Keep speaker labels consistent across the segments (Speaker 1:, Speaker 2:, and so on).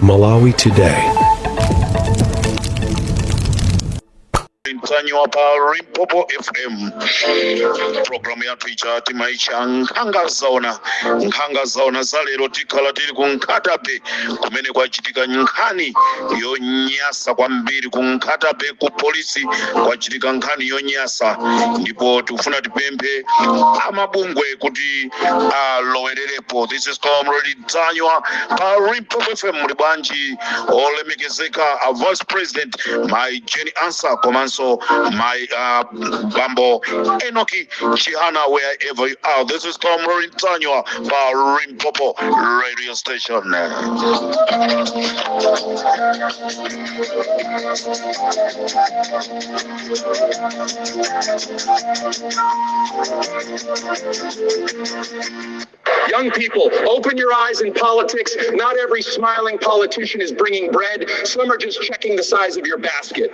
Speaker 1: Malawi Today.
Speaker 2: Mtanyiwa pa Limpopo FM, programu yathu ija timaitcha Nkhanga Zaona. Nkhanga Zaona za lero tikhala tili ku Nkhata Bay, kumene kwachitika nkhani yonyasa kwambiri. Ku Nkhata Bay ku polisi kwachitika nkhani yonyasa, ndipo tikufuna tipemphe amabungwe kuti alowererepo. This is Comrade Mtanyiwa pa Limpopo FM. Muli bwanji, olemekezeka a Vice President Mai Jane Ansah komanso my Bambo Enoki Chihana, wherever you are? This is Comrade Mtanyiwa pa Limpopo Radio Station.
Speaker 3: Young people, open your eyes in politics. Not every smiling politician is bringing bread. Some are just checking the size of your basket.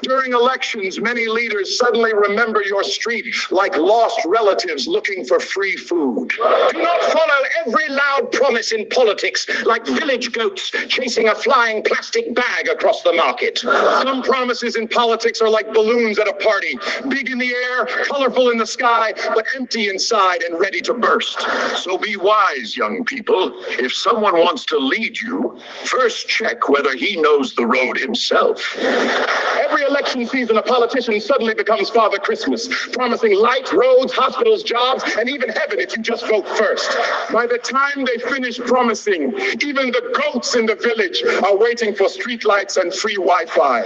Speaker 3: During elections, many leaders suddenly remember your street like lost relatives looking for free food. Do not follow every loud promise in politics like village goats chasing a flying plastic bag across the market. Some promises in politics are like balloons at a party, big in the air, colorful in the sky, but empty inside and ready to burst. So be wise, young people. If someone wants to lead you, first check whether he knows the road himself. Every election season, a politician suddenly becomes Father Christmas, promising light, roads, hospitals, jobs, and even heaven if you just vote first. By the time they finish promising, even the goats in the village are waiting for streetlights and free Wi-Fi.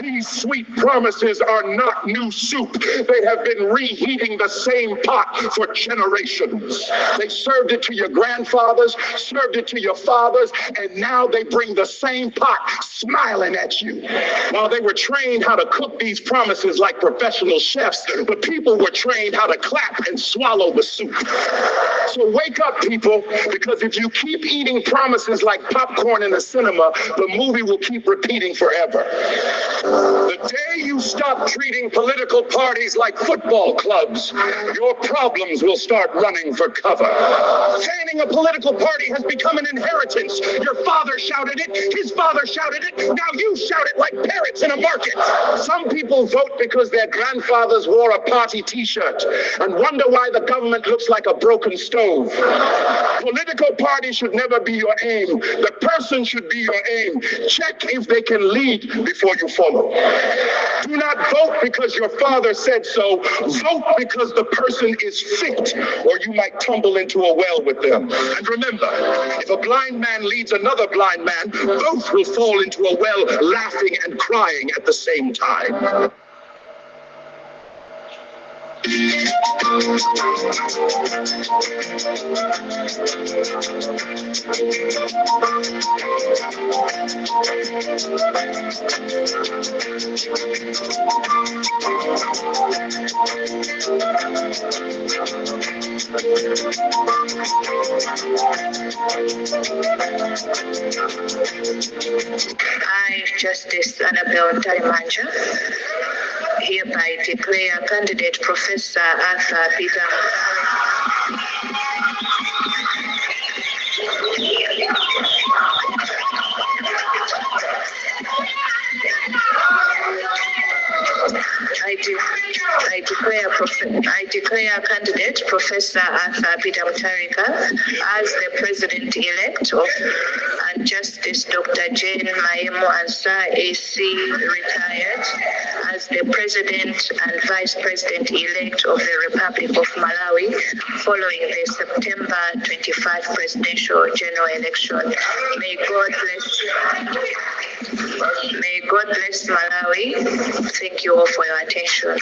Speaker 3: These sweet promises are not new soup. They have been reheating the same pot for generations. They served it to your grandfathers, served it to your fathers, and now they bring the same pot smiling at you. While they were trained how to cook these promises like professional chefs, the people were trained how to clap and swallow the soup. So wake up, people, because if you keep eating promises like popcorn in the cinema, the movie will keep repeating forever. The day you stop treating political parties like football clubs, your problems will start running for cover. Fanning a political party has become an inheritance. Your father shouted it, his father shouted it, now you shout it like parrots in a market. Some people vote because their grandfathers wore a party t-shirt and wonder why the government looks like a broken stove. Political party should never be your aim. The person should be your aim. Check if they can lead before you follow. Do not vote because your father said so. Vote because the person is fit, or you might tumble into a well with them. And remember, if a blind man leads another blind man, both will fall into a well laughing and crying at the same time.
Speaker 4: I, Justice Annabel Mtalimanja, hereby declare candidate Professor Arthur Peter I declare candidate Professor Arthur Peter Mutharika as the president-elect of and Justice Dr. Jane Maemu Ansah AC retired as the president and vice president-elect of the Republic of Malawi following the September 25 presidential general election. May God bless. May God bless Malawi. Thank you all for your attention.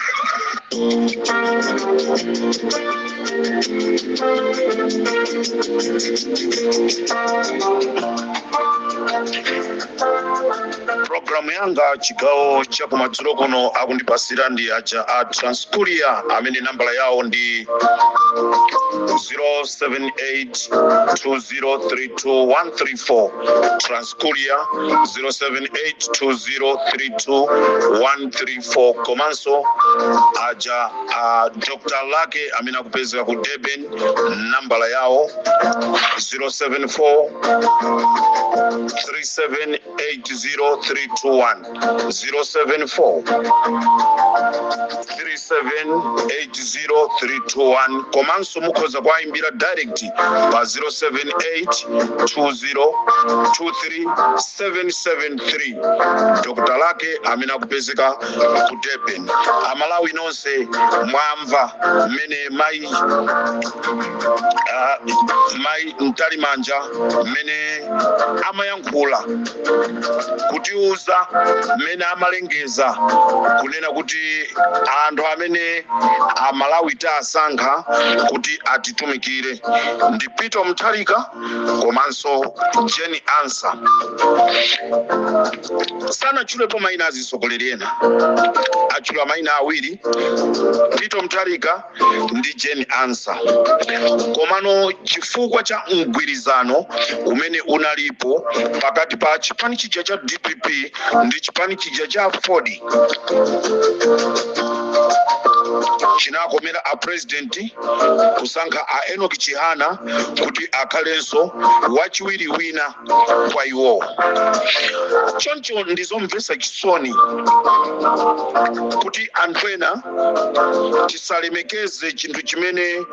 Speaker 2: Programu yanga chigawo chakumadzulo kuno akundipasira ndi aja a Transcourier, amene nambala yawo ndi 0782032134. Transcourier, 0782032134. Komanso aja a Dr. Lake amene akupezeka ku Durban, nambala yawo 074 3780321, 074 3780321. Komanso mukhoza kuwayimbira direct pa 078 20 23 773, Dr. Lake amene akupezeka ku Durban. Amalawi nonse mwamva mmene mayi Mtalimanja mmene amayankhula kutiuza mmene amalengeza kunena kuti anthu amene Amalawi tasankha kuti atitumikire ndi Peter Mutharika komanso Jane Ansah. Sanatchulepo mayina azitsogoleri ena, atchula mayina awiri, Peter Mutharika ndi Jane Ansah. Komano chifukwa cha mgwirizano umene unalipo pakati pa chipani chija cha DPP ndi chipani chija cha Aford, chinakomera a president kusankha a Enoch Chihana kuti akhalenso wachiwiri wina kwa iwowo. Choncho ndizomvetsa chisoni kuti anthu ena tisalemekeze chinthu chimene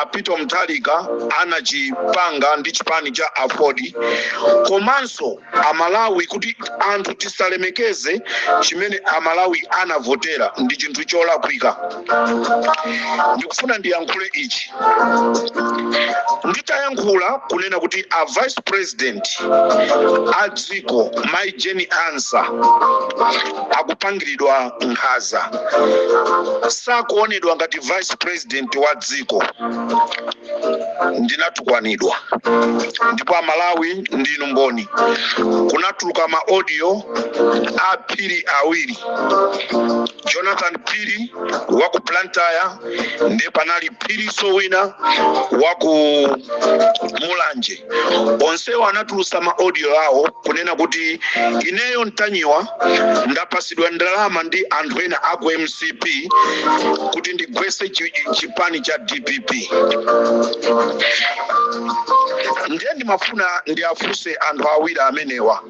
Speaker 2: a Peter Mutharika anachipanga ndi chipani cha Aford, komanso Amalawi, kuti anthu tisalemekeze chimene Amalawi anavotera ndi chinthu cholakwika. Ndikufuna ndiyankhule ichi. Nditayankhula kunena kuti a vice president a dziko Mai Jane Ansah akupangiridwa nkhaza, sakuonedwa ngati vice president wa dziko, ndinatukwanidwa. Ndipo Amalawi ndinu mboni, kunatuluka ma audio a Phiri awiri, Jonathan Phiri wa ku Blantyre, ndiye panali Phiriso wina wa ku Mulanje. Onsewo anatulusa ma audio awo kunena kuti ineyo Ntanyiwa ndapasidwa ndalama ndi anthu ena aku MCP kuti ndigwese chipani cha DPP. Ndiye ndimafuna ndiafunse anthu awiri amenewa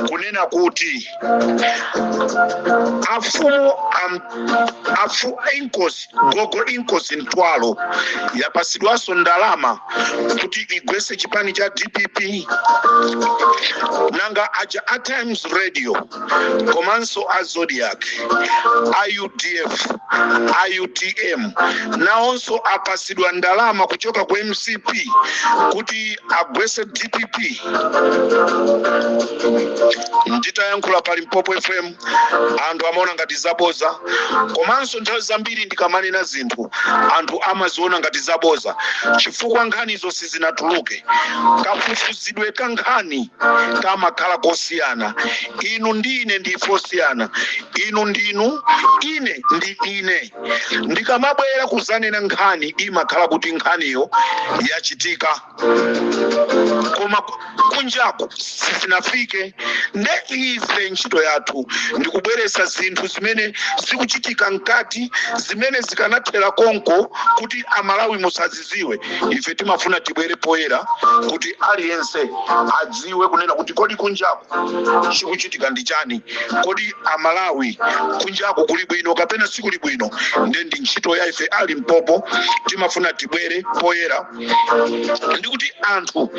Speaker 2: kunena kuti afumu afu inkosi gogo Inkosi Mtwalo yapasidwanso ndalama kuti igwese chipani cha DPP? Nanga aja a Times Radio komanso a Zodiak, a UDF, a UTM nawonso apasidwa ndalama kuchoka ku MCP kuti agwese DPP? Nditayankhula pa Limpopo FM, anthu amaona ngati zaboza. Komanso nthawi zambiri ndikamanena zinthu, anthu amaziona ngati zaboza chifukwa nkhanizo sizinatuluke. Kafufuzidwe ka nkhani kamakhala kosiyana. Inu ndi ine ndife osiyana, inu ndinu, ine ndi ine. Ndikamabwera kuzanena nkhani, imakhala kuti nkhaniyo yachitika, koma kunjaku sizinafike. Nde ife ntchito yathu ndikubweretsa zinthu zimene zikuchitika mkati, zimene zikanathera konko kuti Amalawi musaziziwe. Ife timafuna tibwere poyera kuti aliyense adziwe kunena kuti kodi kunjaku chikuchitika ndi chani, kodi Amalawi kunjaku kuli bwino kapena sikuli bwino. Nde ndi ntchito ya ife a Limpopo, timafuna tibwere poyera ndikuti anthu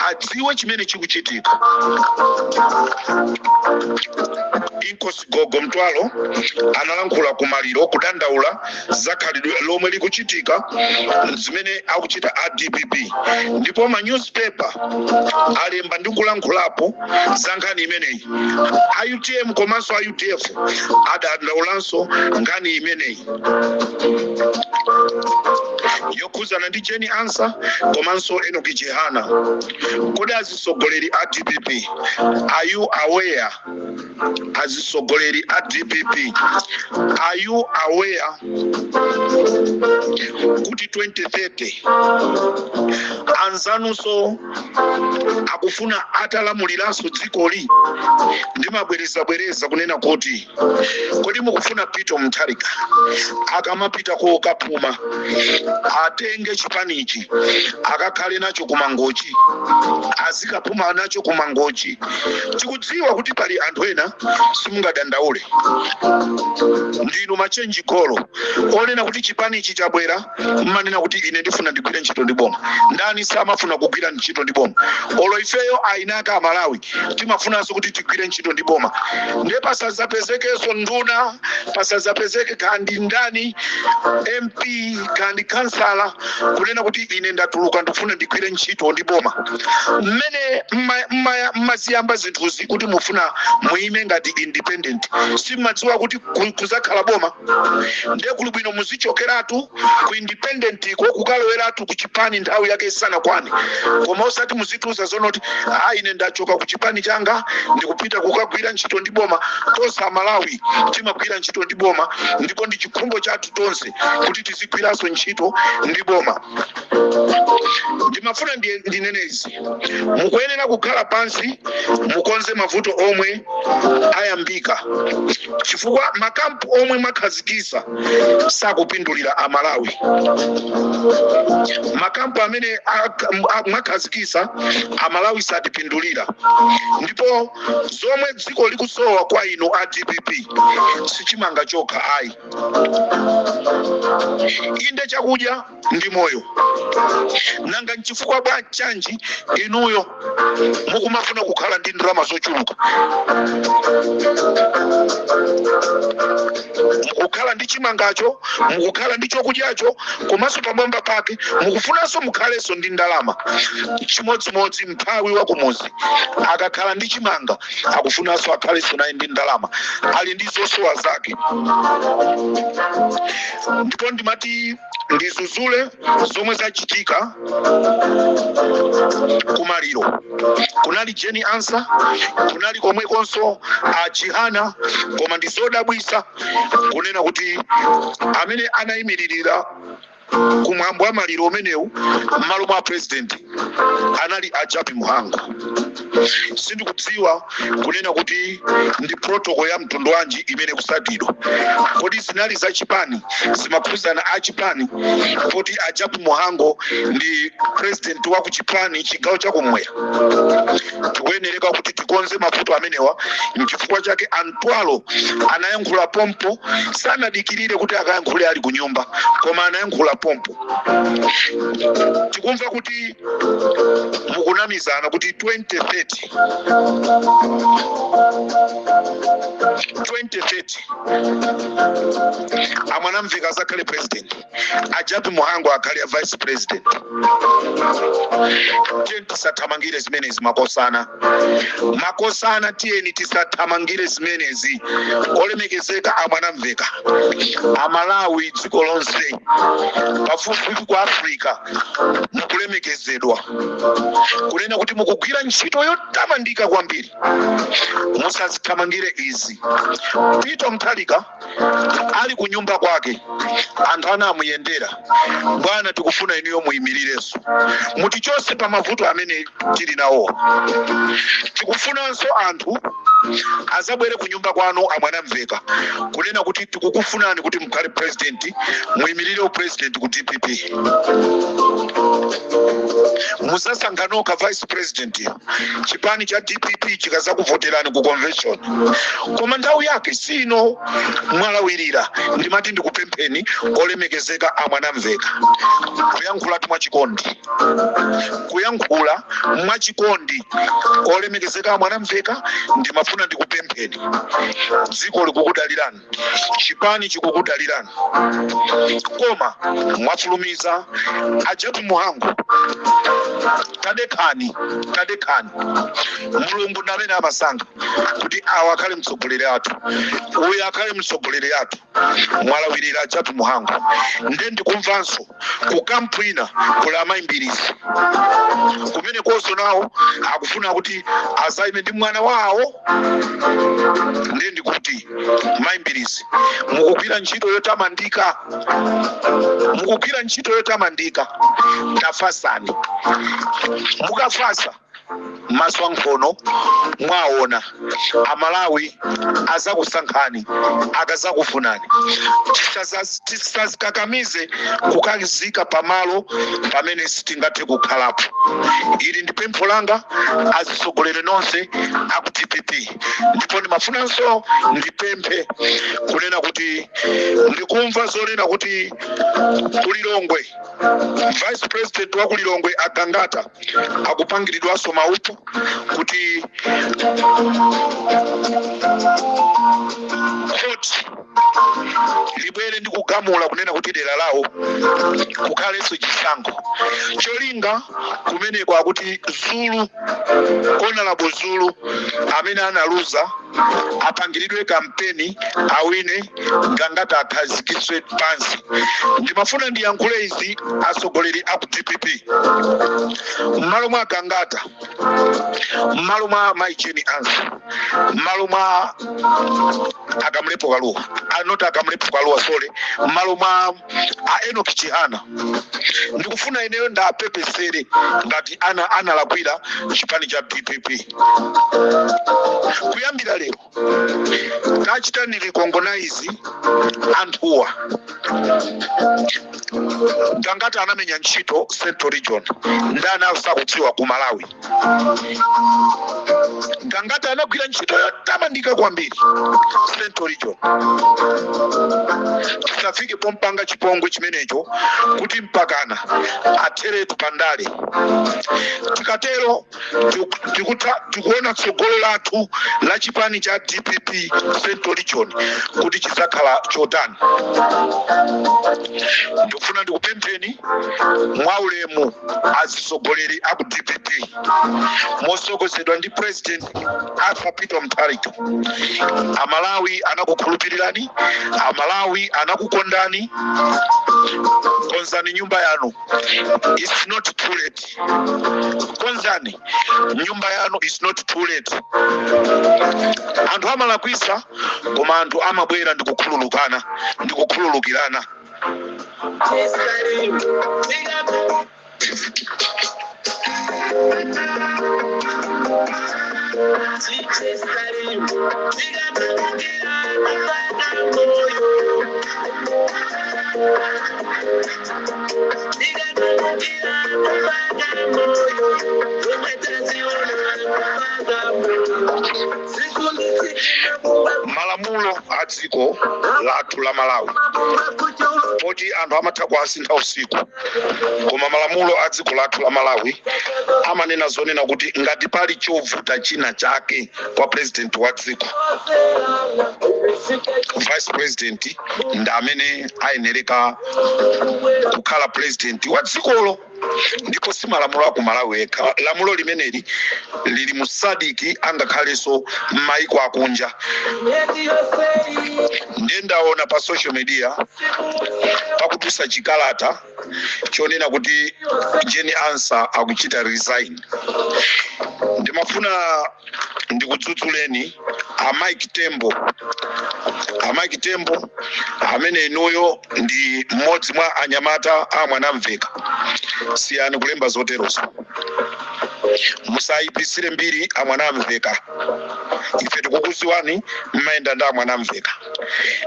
Speaker 2: adziwe chimene chikuchitika. Inkosi Gogo Mtwalo analankhula kumaliro kudandaula za khalidwe lomwe likuchitika, zimene akuchita a DPP, ndipo ma newspaper alemba ndi kulankhulapo za nkhani imeneyi. A UTM komanso a UDF adandaulanso nkhani imeneyi yokhuzana ndi Jane Ansah komanso Enoch Chihana. Kodi azitsogoleri a DPP, are you aware? Azisogoleri a DPP, are you aware kuti 2030 anzanunso akufuna atalamuliranso dzikoli? Ndimabwerezabwereza kunena kuti kodi mukufuna Peter Mutharika akamapita kokapuma atenge chipanichi akakhale nacho kumangochi, azikapuma nacho kumangochi? Tikudziwa kuti pali anthu ena simungadandaule, ndinu machenji golo onena kuti chipanichi chabwera, mmanena kuti ine ndifuna ndigwire ntchito ndi boma. Ndani samafuna kugwira ntchito ndi boma? Olo ifeyo ainaka Amalawi timafunanso kuti tigwire ntchito ndi boma. Ndiye pasazapezekenso nduna, pasazapezeke kandi ndani, MP kandi kansala, kunena kuti ine ndatuluka, ndifuna ndigwire ntchito ndi boma. Mmene mmaziyamba zinthuzi kuti mufuna muime ngati independent, simmadziwa kuti kuzakhala boma? Ndiye kuli bwino muzichokeratu ku independent ko, kukaloweratu ku chipani nthawi yake isanakwane, koma osati muzituza zonoti a ine ndachoka ku chipani changa, ndikupita kukagwira ntchito ndi boma. Tonse Amalawi timagwira ntchito ndi boma, ndipo ndi chikhumbo chathu tonse kuti tizigwiranso ntchito ndi boma. Ndimafuna ndinenezi: mukuyenera kukhala pansi, mukonze mavuto omwe ayambika, chifukwa makampu omwe mwakhazikisa sakupindulira Amalawi. Makampu amene mwakhazikisa Amalawi satipindulira, ndipo zomwe dziko likusowa kwa inu a DPP sichimanga chokha ayi. Inde, chakudya ndi moyo. Nanga nchifukwa bwa chanji inuyo mukumafuna kukhala ndi ndalama zochuluka? Mukukhala ndi chimangacho, mukukhala ndi chokudyacho, komanso pamwamba pake mukufunanso mukhalenso ndi ndalama. Chimodzimodzi mphawi wa kumuzi akakhala ndi chimanga, akufunanso akhalenso naye ndi ndalama, ali ndi zosowa zake. Ndipo ndimati ndizuzule zomwe zachitika kumaliro. Kunali Jane Ansah, kunali komwekonso a Chihana, koma ndizodabwisa kunena kuti amene anayimiririra kumwambo wa maliro umenewu m'malo mwa president anali a Jappie Mhango. Sindikudziwa kunena kuti ndi protocol ya mtundu wanji imene kusatidwa. Kodi zinali za chipani, zimakhuzana a chipani, poti a Jappie Mhango ndi president wa ku chipani chigawo chakumwera? Tikuyenereka kuti tikonze mavuto amenewa. Nchifukwa chake Antwalo anayankhula pompo, sanadikirire kuti akayankhule ali ku nyumba, koma anayankhula pompo. Tikumva kuti mukunamizana kuti 2030, 2030 a Mwanamvekha azakhale president, a Jappie Mhango akhale a vice president. Tiyeni tisathamangire zimenezi, makosana, makosana, tiyeni tisathamangire zimenezi. Olemekezeka a Mwanamvekha, Amalawi dziko lonse, pafupifupi ku Africa, mukulemekezedwa kunena kuti mukugwira ntchito yotamandika kwambiri. Musazithamangire izi. Peter Mutharika ali ku nyumba kwake, anthu anamuyendera: "Bwana, tikufuna inuyo muyimirirenso, mutichose pa mavuto amene tili nawo. Tikufunanso anthu azabwere ku nyumba kwanu, a Mwanamvekha, kunena kuti tikukufunani kuti mukhale president, muyimirire upresident ku DPP. Muzasankha nokha vice president chipani cha DPP chikazakuvoterani ku convention, koma nthawi yake sino, mwalawirira." Ndimati ndikupempheni, olemekezeka a Mwanamvekha, kuyankhulatu mwachikondi, kuyankhula mwachikondi, olemekezeka a Mwanamvekha, ndimafuna ndikupempheni. Dziko likukudalirani, chipani chikukudalirani, koma mwafulumiza. A Jappie Mhango, tadekhani, tadekhani. Mulungu ndi amene amasankha kuti awa akhale mtsogoleri athu, uyu akhale mtsogoleri athu. Mwalawirira, Jappie Mhango. Nde ndikumvanso ku kampu ina kuli amayimbirizi, kumene konso nawo akufuna kuti azayime ndi mwana wawo. Ndiye ndikuti mayi Mbilizi, mukugwira ntchito yotamandika, mukugwira ntchito yotamandika. Tafasani, mukafasa maso ankhono mwaona Amalawi azakusankhani akazakufunani. Tisazikakamize kukazika pamalo pamene sitingathe kukhalapo. Ili ndi pempho langa azitsogoleri nonse aku DPP. Ndipo ndimafunanso ndipemphe kunena kuti ndikumva zonena kuti kulilongwe vice president wa kulilongwe Agangata akupangiridwanso maupo kuti khoti libwere ndi kugamula kunena kuti dera lawo kukhalenso chisankho. Cholinga kumeneko akuti Zulu, Honorable Zulu amene analuza apangiridwe kampeni awine, Gangata akhazikitsidwe pansi. Ndimafuna ndiyankhule izi atsogoleri aku DPP, m'malo mwa Gangata, m'malo mwa Mai Jane Ansah, m'malo mwa Akamlepo Kaluwa, not Akamlepo Kaluwa, sorry, m'malo mwa a Enoch Chihana, ndikufuna ineyo ndapepesere ngati ana analakwira chipani cha DPP. Kuyambira lero tachitani recognize anthuwa. Gangata anamenya ntchito Central Region, ndani asakudziwa ku Malawi? Gangata anagwira ntchito yotamandika kwambiri Central Region. Tisafike pompanga chipongwe chimenecho kuti mpakana atheretu pandale. Tikatero tikuona tsogolo lathu la chipani cha DPP Central Region kuti chizakhala chotani. Ndikufuna ndikupempheni mwaulemu azitsogoleri aku DPP mosogozedwa ndi President Arthur Peter Mutharika, Amalawi anakukhulupirirani, Amalawi anakukondani. Konzani nyumba yanu, it's not too late. Konzani nyumba yanu, it's not too late. Anthu amalakwisa, koma anthu amabwera ndikukhululukana ndikukhululukirana. Malamulo a dziko lathu la Malawi, poti anthu amatha kuasintha usiku, koma malamulo a dziko lathu la Malawi amanena zonena kuti ngati pali chovuta china chake kwa president wa dziko, vice president ndi amene ayenereka kukhala president wa dzikolo. Ndipo si malamulo aku Malawi ekha, lamulo limeneli lili mu SADC angakhalenso m'mayiko akunja. Ndiye ndaona pa social media pakutusa chikalata chonena kuti Jane Ansah akuchita resign. Ndimafuna ndikudzudzuleni a Mike Tembo, a Mike Tembo amene inuyo ndi mmodzi mwa anyamata a Mwanamveka, siyani kulemba zoterozo, musayipisire mbiri a Mwanamveka. Ife tikukuziwani mmayenda ndi a Mwanamveka,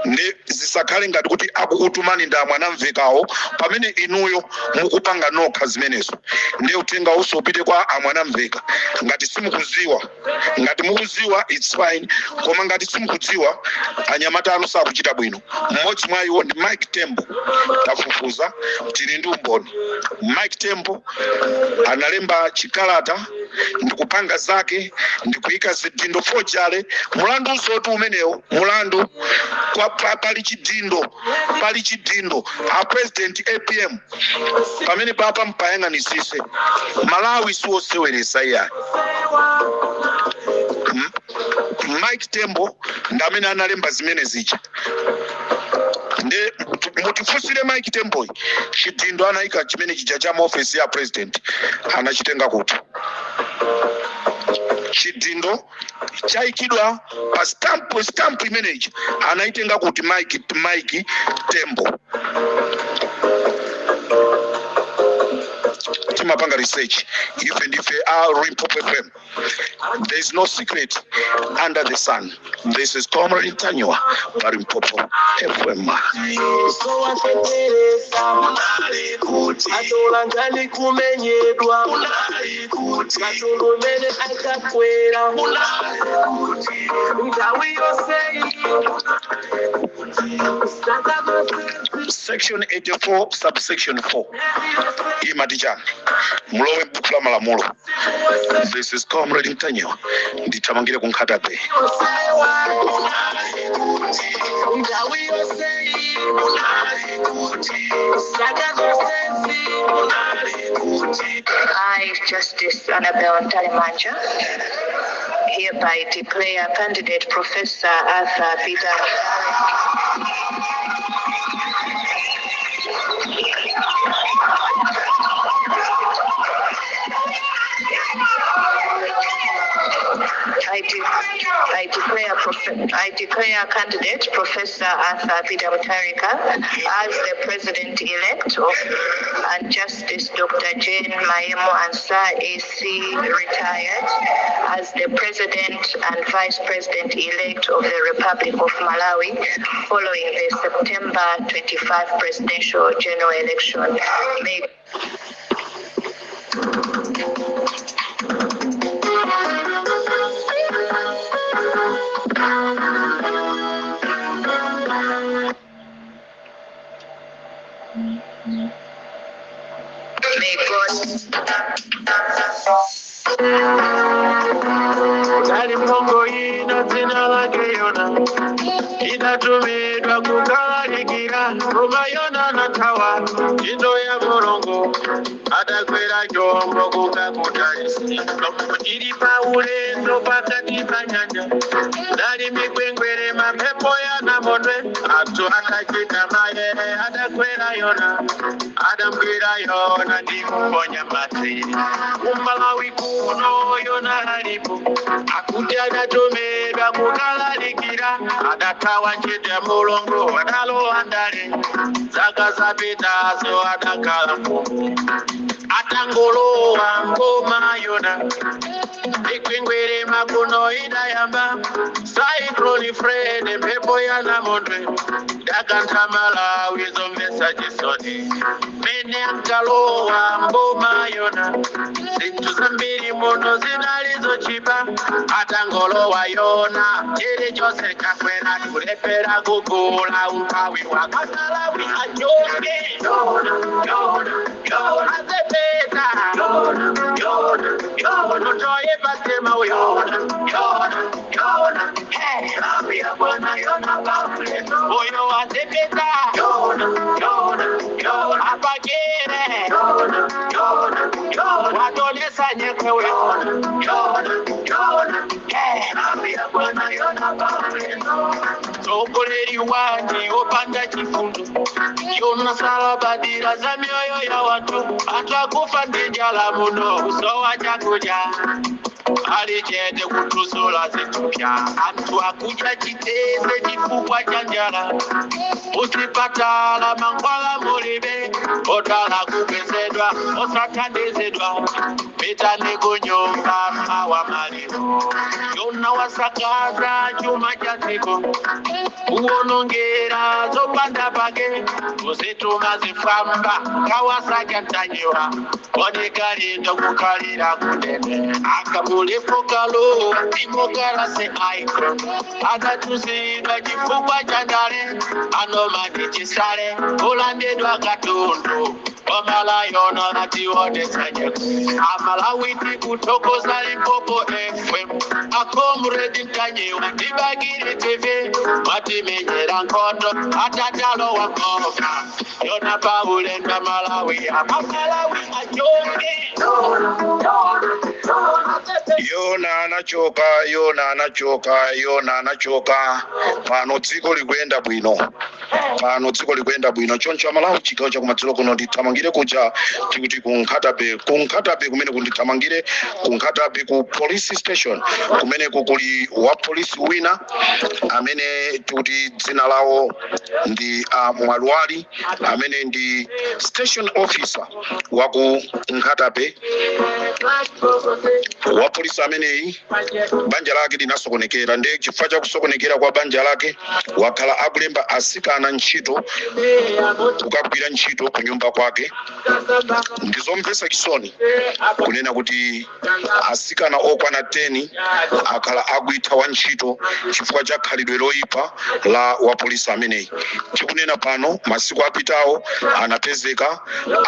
Speaker 2: ndi zisakhale ngati kuti akukutumani ndi a Mwanamvekawo pamene inuyo mukupanga nokha zimenezo. Ndiye uthenga uso upite kwa a Mwanamveka. Ngati simukuziwa, ngati mukuziwa it's fine, koma ngati simukudziwa, anyamata anu sakuchita bwino. Mmodzi mwa iwo ndi Mike Tembo. Tafufuza, tili ndi umboni. Mike Tembo analemba chikalata ndikupanga zake ndikuyika zidindo, forgery, mulandu usoti umenewo mulandu kwa pali chidindo, pali chidindo. A President APM, pamene papa mpayang'anisise, Malawi siwoseweresa iyayi. Mike Tembo ndi amene analemba zimene zija. Nde mutifunsire Mike Temboyi, chidindo anayika chimene chija cha muofesi ya president anachitenga kuti? Chidindo chayikidwa pa stamp. Stamp imeneyi anaitenga kuti Mike Tembo. Timapanga research ife, ndife a Limpopo FM. There is no secret under the sun. This is Comrade Ntanyiwa pa Limpopo FM.
Speaker 1: Sowatetereza atola ngani kumenyedwa katundu mene akakwera nthawi yonse.
Speaker 2: Section 84 subsection 4 imati chani? Mulowe buku la malamulo. This is Comrade Ntanyiwa. Ndithamangire ku Nkhata Bay.
Speaker 1: Nthawi yonse, saka zonsezi.
Speaker 4: I, Justice Annabel Mtalimanja, hereby declare candidate Professor Arthur Peter I declare candidate Professor Arthur Peter Mutharika as the president-elect of and Justice Dr. Jane Maemo Ansah AC retired as the president and vice president-elect of the Republic of Malawi following the September 25 presidential general election. May May God
Speaker 1: Tali mphongo ina dzina lake Yona, inatumidwa kukalalikira, koma Yona nathawa ntchito ya Mulungu. Adakwera chombo kukakutalisi, chombo chili pa ulendo pakati pa nyanja, dali mikwengwere, mamphepo ya namondwe. Anthu akachita mayere, adakwera Yona, adamgwira Yona ndi kuponya madzi. Kumalawi kuno Yona alipo, akuti adatumidwa kukalalikira, adathawa ntchito ya Mulungu, adalowa ndale. Zaka zapitazo adakhala mfumu. Atangolowa ngoma Yona, mikwingwire makuno idayamba, Cyclone Freddy, mphepo ya namondwe dakantha Malawi, zomvetsa chisoni. Mene ankalowa mboma Yona, zinthu zambiri muno zinali zochipa. Atangolowa Yona, chilichonse chakwera, kulepera kugula, umphawi wakasalawi. Achoke Yona, Yona, Yona, azepeta Yona, Yona, Yona, utoye pasema Yona, Yona, Yona. Hey, ambia Bwana Yona paule moyo wazepeta Yona, Yona, Yona, apakire Yona, Yona, Yona, watolesa nyekwe Yona, Yona, Yona. Hey, ambia Bwana Yona paule. Mtsogoleri wanji wopanda chifundo? Yona salabadira za mioyo ya watu. Anthu akufa ndi njala muno, kusowa chakudya, ali chete kutusula zithupya. Anthu akudya chiteze chifukwa cha njala. Muzipatala mankhwala mulibe, odwala kupezedwa osathandizidwa. Pitani kunyumba mawa maliro. Yona wasakaza chuma cha dziko, kuwonongera zopanda pake, kuzituma zifamba kawasaka. Ntanyiwa onekalindo kukhalira kundende akamulipo democracy icon akatuzidwa chifukwa cha ndale. Anomati chisale kulandidwa katundu omala. Yona nationetsa nyeko. Amalawi, tikuthokoza Limpopo FM. A Comrade Ntanyiwa ndi Bakili TV mwatimenyera nkhondo atatalowa ngoma yona paulendo Malawi amamalawi achoke.
Speaker 2: Yona anachoka, Yona anachoka, Yona anachoka. Pano dziko likuyenda bwino, pano dziko likuyenda bwino. Choncho Amalawi, chigawo chakumadzulo kuno ndithamangire kuja tikuti ku Nkhata Bay, ku Nkhata Bay kumene kundithamangire ku Nkhata Bay ku police station kumeneku kuli wa polisi wina amene tikuti dzina lawo ndi Mwalwali, amene ndi station officer wa ku Nkhata Bay. Wa polisi ameneyi banja lake linasokonekera, ndiye chifukwa cha kusokonekera kwa banja lake wakhala akulemba asikana ntchito kukagwira ntchito ku nyumba kwake. Ndizomvetsa chisoni kunena kuti asikana okwana 10 akhala akuithawa ntchito chifukwa cha khalidwe loyipa la wapolisi ameneyi. Tikunena pano, masiku apitawo anapezeka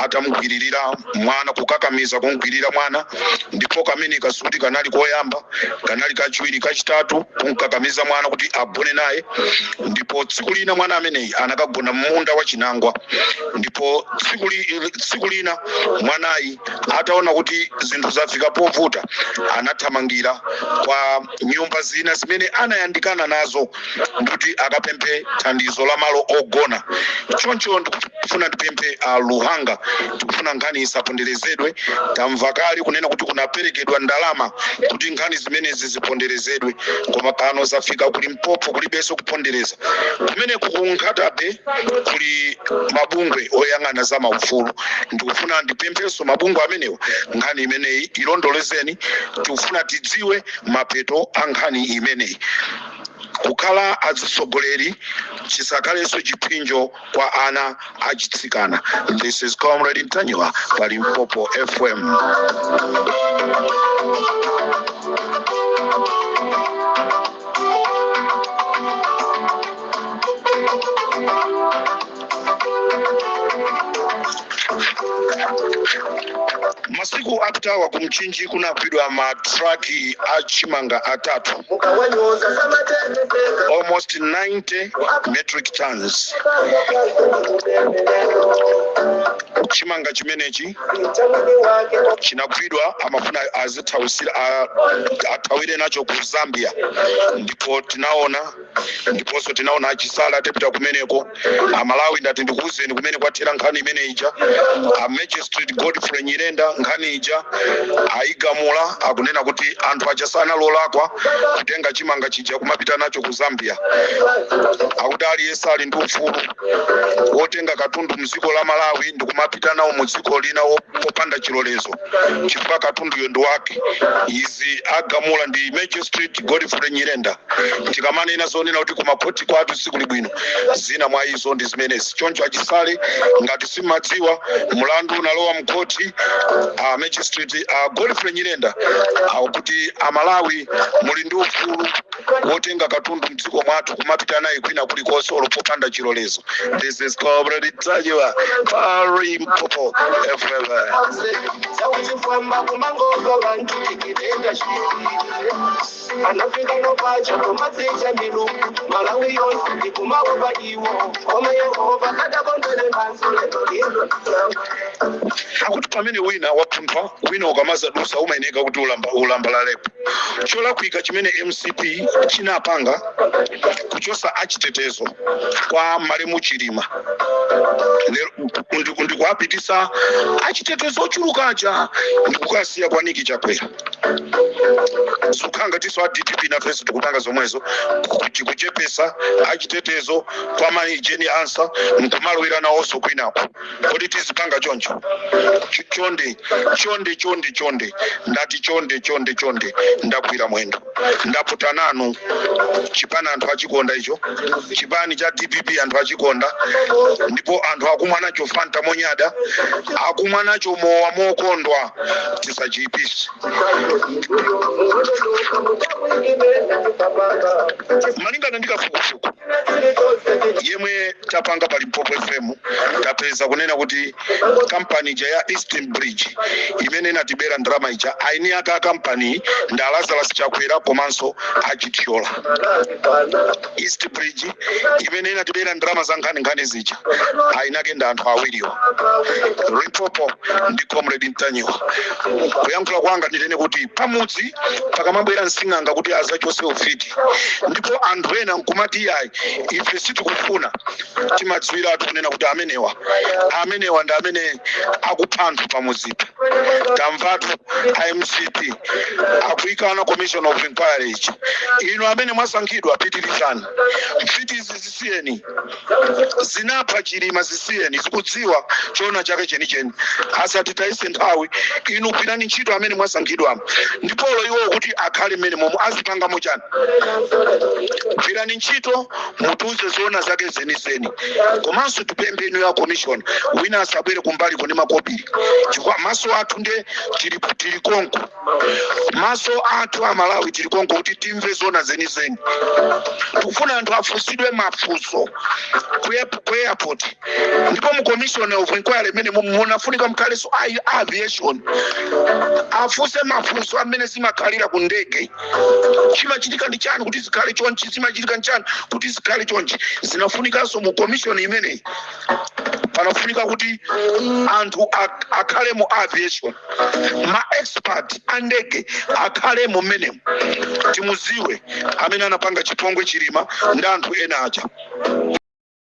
Speaker 2: atamugwiririra mwana, kukakamiza kumugwirira mwana, ndipo kamene kasuti kanali koyamba, kanali kachiwiri, kachitatu kumkakamiza mwana kuti agone naye. Ndipo tsiku lina mwana ameneyi anakagona m'munda wa chinangwa, ndipo tsiku lina mwanayi ataona kuti zinthu zafika povuta anathamangira kwa nyumba zina zimene anayandikana nazo ndikuti akapemphe thandizo la malo ogona. Choncho ndikufuna ndipemphe a Luhanga, tikufuna nkhani isaponderezedwe. Tamva kale kunena kuti kunaperekedwa ndalama kuti nkhani zimenezi ziponderezedwe, koma pano zafika ku Limpopo, kulibenso kupondereza kumeneku. Ku Nkhata Bay kuli mabungwe oyang'ana za maufulu. Ndikufuna ndipemphenso mabungwe amenewa, nkhani imeneyi ilondolezeni. Tikufuna tidziwe mapeto a nkhani imeneyi. Kukhala atsogoleri chisakhalenso chipsinjo kwa ana achitsikana. This is Comrade Ntanyiwa pa Limpopo FM. Masiku apitawa ku Mchinji kunagwidwa matraki a chimanga atatu, almost 90 metric tons. Chimanga chimenechi chinagwidwa, amafuna azithawisira, athawire nacho ku Zambia. Ndipo tinaona, ndiponso tinaona achisala atapita kumeneko. Amalawi, ndati ndikuwuzeni kumene kwathera nkhani imene ija. A Magistrate Godfrey Nyirenda nkhani ija ayigamula, akunena kuti anthu aja sanalolakwa kutenga chimanga chija kumapita nacho ku Zambia. Akuti aliyense ali ndi ufulu wotenga katundu mdziko la Malawi ndikumapita nawo mu dziko lina popanda chilolezo, chifukwa katunduyo ndi wake. Izi agamula ndi Magistrate Godfrey Nyirenda. Tikamanena zonena kuti kumakhoti kwathu sikuli bwino, zina mwa izo ndi zimenezi. Choncho achisale, ngati simadziwa, mlandu unalowa mkhoti. A Magistrate a Godfrey Nyirenda akuti Amalawi muli ndi ufulu wotenga katundu mdziko mwathu kumapita naye kwina kulikonse olo popanda chilolezo. This is Comrade Ntanyiwa pa Limpopo FM.
Speaker 1: Sauchifwamba kumangoga vantu tikitenda shiri anafika nopacha komadzicha milu Malawi yonse ndikumaopa iwo koma Yehova adakondwele nanso lero lino.
Speaker 2: Akuti pamene wina wapunthwa, wina ukamazadusa umayeneka kuti ulambalalepo. Cholakwika chimene MCP chinapanga kuchosa achitetezo kwa malemu Chilima lero ndikuapitisa achitetezo ochulukaja ndikukasiya kwa Nick Chakwera. Zikukhala tiso a DPP nafenso tikupanga zomwezo, kuchepesa achitetezo kwa mayi Jane Ansah nkumalowera nawonso kwinako. Kodi tizipanga choncho? Chonde, chonde, chonde, chonde, ndati chonde, chonde, chonde, ndakwira mwendo, ndaputa nanu. Chipani anthu achikonda icho, chipani cha DPP anthu achikonda, ndipo anthu akumwa nacho Fanta monyada, akumwa nacho mowa mokondwa. Tisachiyipise. Malingana ndi kafukufuku yemwe Yemwe tapanga pa Limpopo FM, tapeza kunena kuti kampani ija ya Eastern Bridge imene inatibera ndalama ija, aini ake a kampani ndi a Lazarus Chakwera komanso achithyola. East Bridge imene inatibera ndalama za nkhaninkhani zija, aini ake ndi anthu awiriwa, Limpopo ndi Comrade Ntanyiwa. Kuyankhula kwanga ndinene kuti pamudzi pakamabwera msing'anga kuti azachose ufiti, ndipo anthu ena nkumati, "Iyayi, ife sitikufuna," timadziwiratu kunena kuti amenewa ndi amene akupha anthu pamudzipa. Tamvatu iMCP akuyikana commission of inquiry ichi. Inu amene mwasankhidwa, pitirizani. Mfitizi zisiyeni, zinapha Chilima, zisiyeni, zikudziwa choona chake chenicheni. Asatitayise nthawi. Inu gwirani ntchito amene mwasankhidwamo, ndipolo iwo kuti akhale mmene momwe azipangamo chani. Gwirani ntchito, mutiuze zoona zake zenizeni. Komanso tipemphe inu ya commission, wina asabwere kumbali kuni makobiri, chifukwa maso athu nde tili konko. Maso athu Amalawi tili konko kuti timve zoona zenizeni. Tikufuna anthu afunsidwe mafunso ku airport, ndipo mu commission of inquiry imene munafunika mukhalenso aviation, afunse mafunso amene zimakhalira ku ndege. Chimachitika ndi chani kuti zikhale chonchi? Zimachitika ndi chani kuti zikhale chonchi? Zinafunikanso mu commission imeneyi, panafunika kuti anthu akhale mu aviation, ma expert a ndege akhalemo mmenemo, timuziwe amene anapanga chipongwe Chilima ndi anthu ena aja.